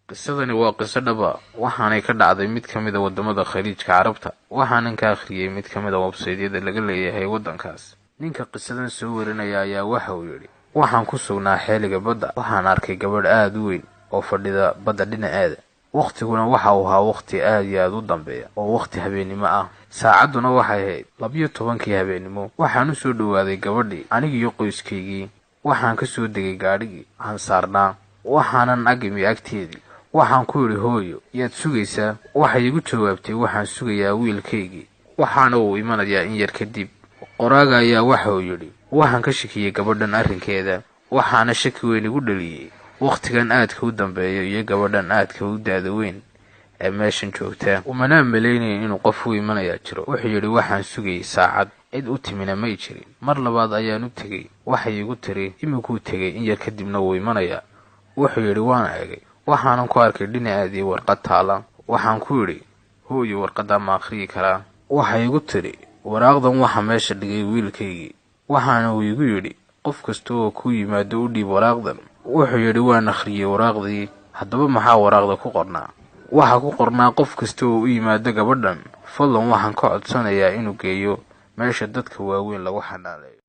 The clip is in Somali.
Qisadani waa qiso dhaba, waxaanay ka dhacday mid ka mida waddamada Khaliijka Carabta. Waxaanan ka akhriyey mid ka mida websaydyada laga leeyahay waddankaas. Ninka qisadan soo warinaya ayaa waxa uu yidhi: waxaan ku sugnaa xeeliga badda, waxaan arkay gabadh aada u weyn oo fadhida badda dhinaceeda. Wakhtiguna waxa uu ahaa wakhti aad iyo aada u dambeeya oo wakhti habeennimo ah. Saacadduna waxay ahayd 12-kii habeennimo. Waxaan u soo dhowaaday gabadhii, anigiyo qoyskaygii. Waxaan ka soo degay gaadhigii aan saarnaa, waxaanan agimi agteedii. Waxaan ku idhi: hooyo, yaad sugaysaa? Waxay igu jawaabtay: waxaan sugayaa wiilkaygii, waxaana uu imanayaa in yar kadib. Qoraaga ayaa waxa uu yidhi: waxaan ka shakiyey gabadhan arrinkeeda, waxaana shaki weyn igu dhaliyey wakhtigan aadka u dambeeya iyo gabadhan aadka u daada weyn ee meeshan joogta. Umanaa malaynayn inuu qof u imanayaa jiro. Wuxuu yidhi: waxaan sugayay saacad, cid u timina may jirin. Mar labaad ayaan u tegey, waxay igu tiri: iminkuu tegey, in yar kadibna wuu imanayaa. Wuxuu yidhi: waan eegay, waxaanan ku arkay dhinaceedii warqad taala. Waxaan ku idhi: hooyo, warqaddaa ma akhriyi karaa? Waxay igu tiri: waraaqdan waxa meesha dhigay wiilkaygii, waxaana uu igu yidhi: qof kasta oo ku yimaado u dhiib waraaqdan. Wuxuu yidhi: waan akhriyey waraaqdii. Haddaba maxaa waraaqda ku qornaa? Waxaa ku qornaa: qof kasta oo u yimaado gabadhan, fadlan waxaan ka codsanayaa inuu geeyo meesha dadka waaweyn lagu xanaaleeyo.